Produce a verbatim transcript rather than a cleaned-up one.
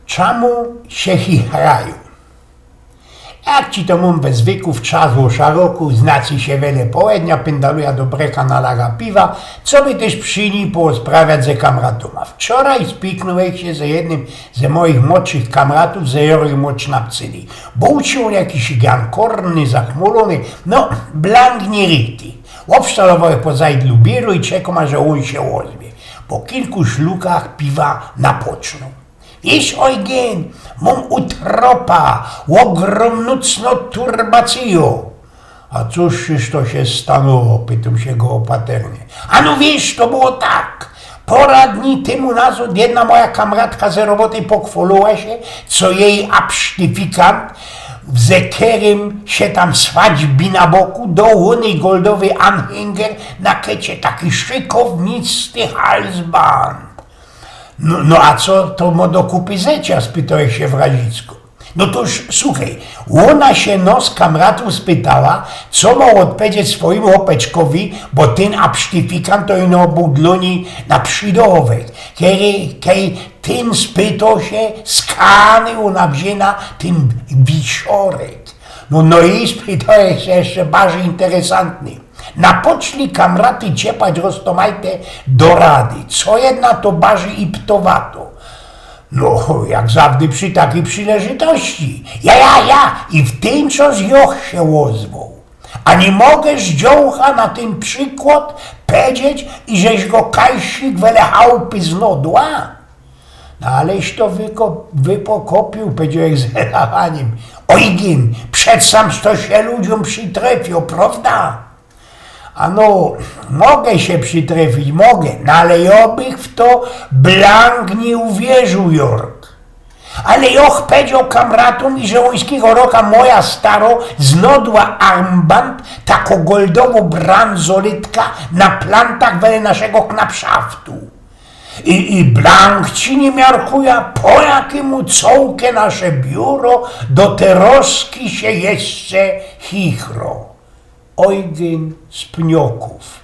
Czamu sie chichraju? Jak ci to mōm we zwyku, w czas ôsza roku, znacy sie wele połednia, pyndaluja do breka na laga piwa, coby tyż przi ni połosprawiać ze kamratōma. Wczoraj spiknōłech sie ze jednym ze moich modszych kamratōw, ze Jorym ôd Sznapcyli. Bōł ci ôn jakiś jankorny, zachmulōny, no, blank niyrichtig. Ôbsztalowałech po zajdlu biyro i czekōm, aże ôn sie ôzwie. Po kilku szlukach piwa napocznōł. Wiysz, Ojgyn, mōm u tropa ôgrōmnōcno turbacyjo. A cōż to sie stanoło? Pytōm sie go ôpaternie. A no wiysz, to było tak. Pora dni tymu nazod jedna moja kamratka ze roboty pochwolōła sie, co jeji absztyfikant, ze kerym sie tam swaćbi na boku, doł ôny goldowy anhänger na kecie, taki szykownicki halsband. No, no a co to mo do kupy zycia? Spytołech sie wrazicko. No tōż słuchej, ôna sie nos kamratōw spytała, co mo ôdpedzieć swojymu chopeczkowi, bo tyn absztyfikant to ino bōł dlō ni na przidowek. Kery, kej tyn spytoł sie, skany ôna wziyna tyn wisiorek. No, no i spytołech sie jeszcze bardzij interesantny. Napoczli kamraty ciepać roztōmajte dorady, co jedna to bardzij iptowato. No, jak zawdy przi takij przileżytości. Ja, ja, ja, i w tyn czas jŏch sie ôzwoł. A niy moga dziołcha na tyn przikłŏd pedzieć, iżeś go kajsik wele chałpy znodła? No aleś to wyko-, wypokopiōł, pedziołech z wyrachanim. Ojgyn, przedsam to sie ludziōm przitrefiło, prowda? A no, moga sie przitrefić, moga, no ale jŏ bych w to blank niy uwierziōł, Jork. Ale jŏch pedzioł kamratōm, iże ôńskigo roka moja staro znodła armband, tako goldowŏ branzolytka na plantach wele naszego knapszaftu. I, i blank ci niy miarkuja, po jakimu cołke nasze biuro do te roski sie jeszcze chichro. Ojgyn z Pniokōw.